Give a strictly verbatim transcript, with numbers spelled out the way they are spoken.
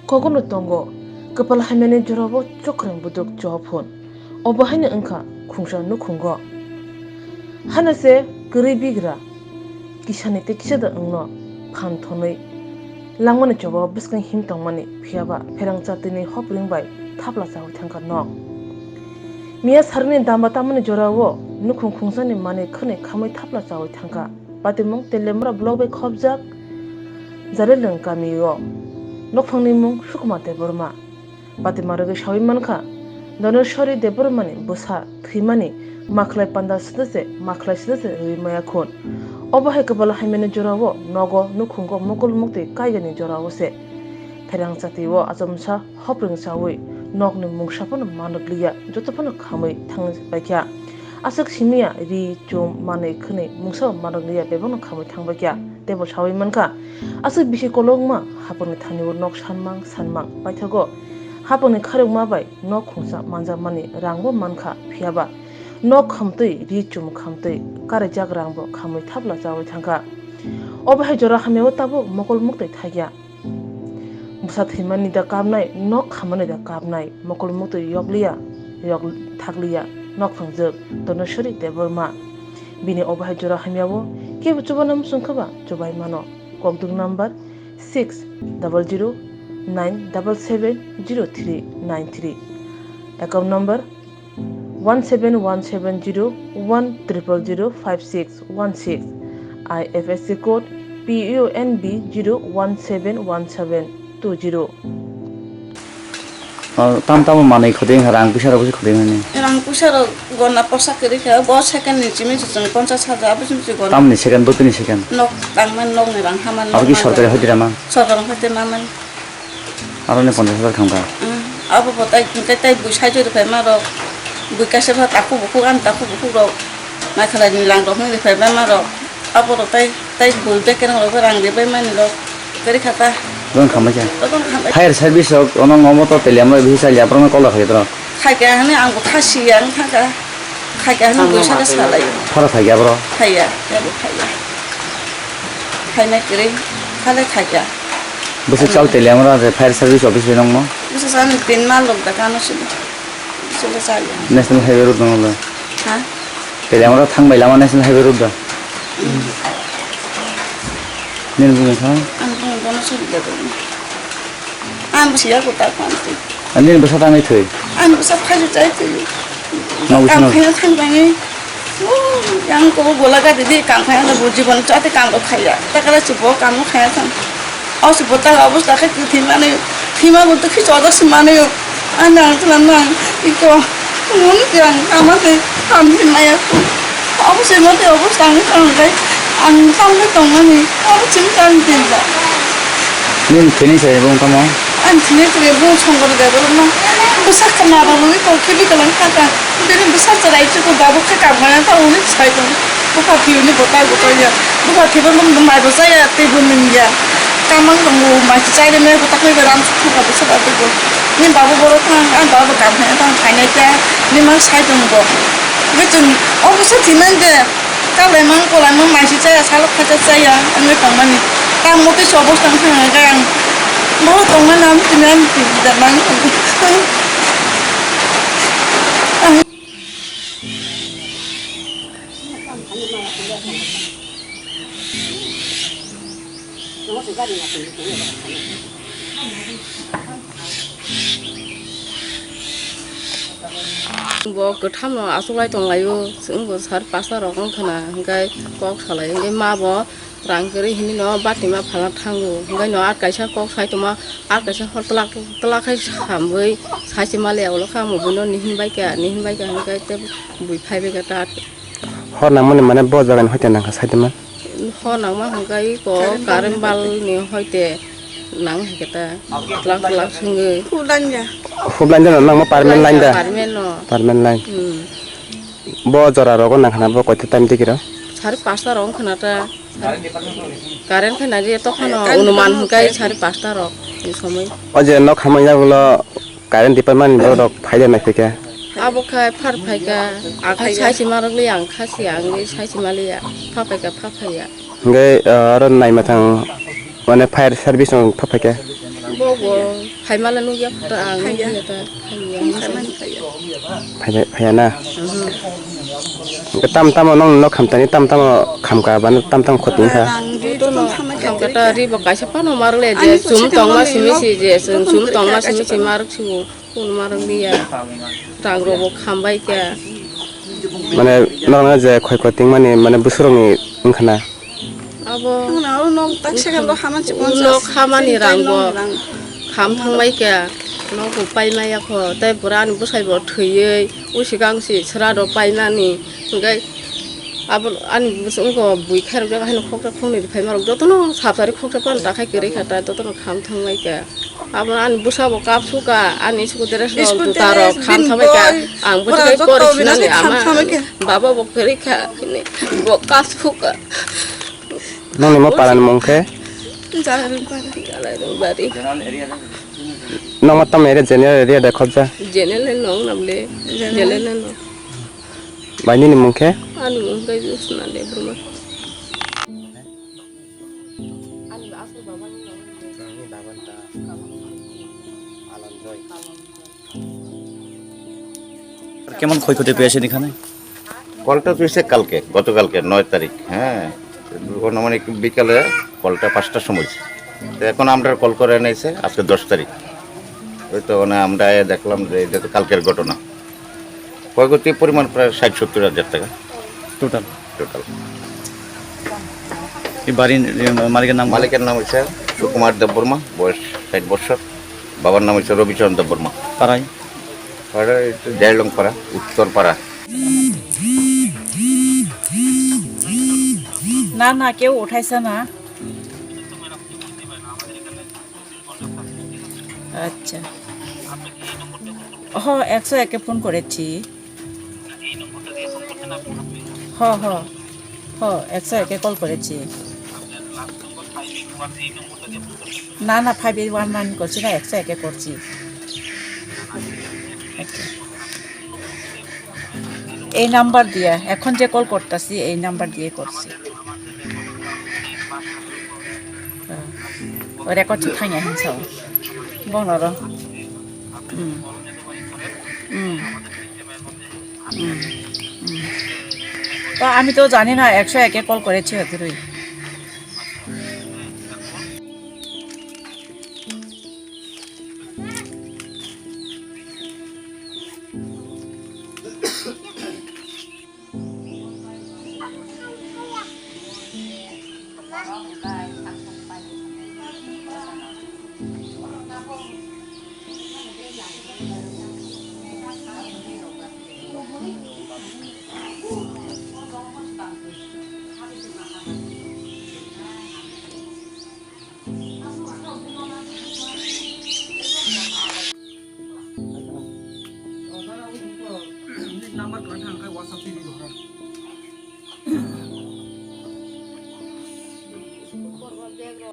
Kogono tongo, kwpal hamyani jorao chokrang buduk chophun. Obo haino wngkha khungsa nukhungo. Hano se kwrwi bigra, kisani tei kisa da wngno phan thonwi langmani choba bwskang him tongmani, phiyaba pherang chatini hopring bai thapla chawi thangkha nok. Miya sarni damba tamani jorao nukhung khungsani manwi khwnwi khamwi thapla chawi thangkha. Patimung Teliamura block bai khopjak Jarilwng kamio. Nokphangni mung Sukuma Debbarma. Patima rwgwi sawi mankha, Dhaneshwari Debbarmani bwsa thwimani makhlai panda sida se, makhlai sida se rwwi maya khun. Obo hai kwbala hamyani jorao nogo nukhungo mokol muktwi kaiyani jorao se. Pherang chatio achomsa hopring chawi nokni mungsa phano manrwkliya, joto phano khamwi thangbaikha. Aswk simiya ri, chum, manwi, khwnwi mungsa manrwkliya, bebakno khamwi thangbaikha. Teibo sawi mankha, aswk bisi kolokma hapangni thanio nok sanmang sanmang paithago. Hapangni kharokma bai nok khungsa manjakmani rangbo mankha, phiyaba nok khamtwi, ri chum khamtwi karijak rangbo khamwi thapla chawi thangkha. Obo hai jora hamyao tabuk mokol muktwi thakya. Bwsa thwimani da kapnai, nok khamani da kapnai, mokol muktwi yokliya, yok thakliya, nok phangjwk, Dhaneshwari Debbarma. Bini obo hai jora hamyao, kebo chubana muchung khe ba chubai mano. Kokduk number six double zero nine double seven zero three nine three. Account number one seven one seven zero one triple zero five six one six, I F S C code P U N B zero one seven one seven two zero. O, tam tamo manwi khode wngkha, rang puisa rok se khode wngkha ni? Rang puisa rok gonna posa kwrwi kha, bo second ni chimi chwng ponchas hajar, abo chimi chwng gonna. Tamni second, bwtwini second? Nok tangmani, nokni rang hamani. Abo ki sorkari hoitwi rama? Sorkar hoitwi mamani. Aro ni ponchas hajar thangkha. Mm, abo bo tai, tai, tai bui saijo rwphai ma rok. Bui kaisa pha takhuk bukhuk, ani takhuk bukhuk rok. Naikhalai ni lang rok hinwi rwphai ma rok. Abo rok tai, tai bui bekereng rok rang ribai mani rok. Kwrwi kha ta. Bong khamai kha. Bong khamai. Fire service rok ono ngomo to Teliamura bisi chalya, borok no call khaikhe tro. Khaikha hwnwi ang bo khasi ya, wng thangkha. Khaikha hwnwi bui saka salai. Phara khaikha bro. Khaiya, ya bo khaiya. Khainai kwrwi, khale khaikha. Bwswk chal Teliamura je fire service office bai nangma? Bwswk chal ni tin mal rok da kano sini. Bwswk chal ya. National Highway Road nangma? Ha? Teliamura thangbai lama National Highway Road da? Hmm. Nini bumung kha? Ang bumung bono suri da bumung. Ang bwswk yago ta khan twi. Ani bwsa tangwi thwi? Ang bwsa phaisu chai thwi. Nogwi sano. Kam khaya thang bangwi. Yang ko gola ga didi kam khaya na bo jibon chate kam rok khaya. Takara si bo kam khaya thang. O si bo ta obosta khe kwthwi mani. Thima bo to khi chodo si mani. Ang nang tla nang iko. Mun yang kama te kam thwi maya. Obo se mote obo tangwi tong khe ang tangwi tongmani obo chini tang tinja. Nini thini se bung tamo? Ang thini se bung songor de bolo no. Bwsa khna ro lwi kok kibi kalang kaka. Bini bwsa chwrai chuko babu khe kabgana ta uni sai tong. Bupha thiyuni bota goto ya. Bupha thibo no mai bo chaya tei bo nung ya. Kamang tongo mai chai de me bota khe ram chukha bwsa da tei bo. Ni babu boro thang ang babu kabgana ta phainai kya. Ni ma sai tong bo. Bwchwng obo se thinan de. Kalaimang kolaimang maisi chaya salo khacha chaya wngwi tongmani. Tamo tei se obosta wngkha hwnka khe ang bohrok tongmani ang tini ang tini da nang. Bo kwthamno achuklai tonglaio, chwngbo sari pasta rok wngkhana, hwnkhe kok salai, hwnkhe ma bo rang kwrwi hinwi no bati ma phalna thango, hwnkhe no art kaisa kok sai tongma, art kaisa hor twlak twlak khai samwi sai se maliya, ulo khe ang bo buino nihin baikha, nihin baikha hwnkhe tei bui phaibaikha ta. Hor nangmani mane bo jagani hoite nangkha saitama? Hor nangma hwnkhe iko current bal ni hoite nang hwnkhe ta twlang twlang swngwi. Hub line ja. Hub line ja nangma permanent line da? Permanent no. Permanent line. Hmm. Bo jora rogo nangkhana bo koita time dikiro? Sari pasta rok wngkhana ta. Current khe nai je tokhano anuman hwnkhe sari pasta rok ni somoi. O je nok hamya ulo Current department ni borok phai de nai phaikha. Abo khai phar phaikha, akhai sai se ma rwgli ang kha se ang sai se ma liya, pha phaikha, pha phaiya. Hingke, ah, aro nai mathang, mane fire service rok pha phaikha. Bo Bo phaimala nukya kho ta, ang nukya ta, phaiya. Phaiya, phaiya na? Tam tamo nong nok khamtani, tam tamo khamka bana, tam tamo khotong kha. Jotono khamka ta, ri bo kaisa phano marle je, chum tongma simi si je, chum tongma simi si marok sibo, kun marok liya. Rang rogo khambai kya. Mane nokna je khoi khotong mani, mane busurokni wngkhana. Abo nok tak sekarlo haman si nok hamani rang bo kham thangbai kya, nok bo paimaya kho, tei bwrani bwsai bo thwiwi usi gang si sra do paimani, hwnkhe abo ani bwswk wngkho bui khairok jak haino khoksa khoknwi rwphai marok jotono sapsari khoksa phano takhai kwrwi kha ta jotono kham thangbai kha. Abo ani bwsa bo kapsuk kha, ani school dress rok juta rok kham thangbai kha. Ang bwswk pori sinani ama baba bo kwrwi kha hwnwi bo kapsuk kha. Nongni mo parani mung khe? Jalai Rungpari. Jalai Rungpari. Nongma tamo area, general area de khobja? General nong namle. General nong. Bai nini mung khe? Ani mung khe Jyotsna Debbarma. Ani asli baba ni nong. Ani baba ta Alanjoy. আর কেমন ক্ষয়ক্ষতি পেয়েছেন এখানে? কলটা তো এসে কালকে, গতকালকে নয় তারিখ, হ্যাঁ, আনুমানিক বিকালে কলটা পাঁচটার সময়। তো এখন আমরা কল করে এনেছে আজকে দশ তারিখ। ওই তো মানে আমরা দেখলাম যে এটা তো কালকের ঘটনা। ক্ষয়ক্ষতির পরিমাণ প্রায় ষাট সত্তর হাজার টাকা। টোটাল? টোটাল। এই বাড়ির, এ, মালিকের নাম? মালিকের নাম হচ্ছে সুকুমার দেববর্মা, বয়স ষাট বছর। বাবার নাম হচ্ছে রবিচরণ দেববর্মা। পাড়ায়? পাড়া, এটা জাইলংপাড়া, উত্তরপাড়া। না, না, কেউ উঠাইছে না। আচ্ছা। হ, একশো একে ফোন করেছি। হ, হ। হ, একশো একে কল করেছি। না, না, ফাইভ এইট ওয়ান নাইন করছি না, একশো একে করছি। ওকে। এই নাম্বার দিয়ে, এখন যে কল করতেছি, এই নাম্বার দিয়ে করছি। Record se thangya hinsa o. Bono ro. Hmm. Hmm. Hmm. Hmm. তো আমি তো জানি না একশো একে কল করেছি হয়তো।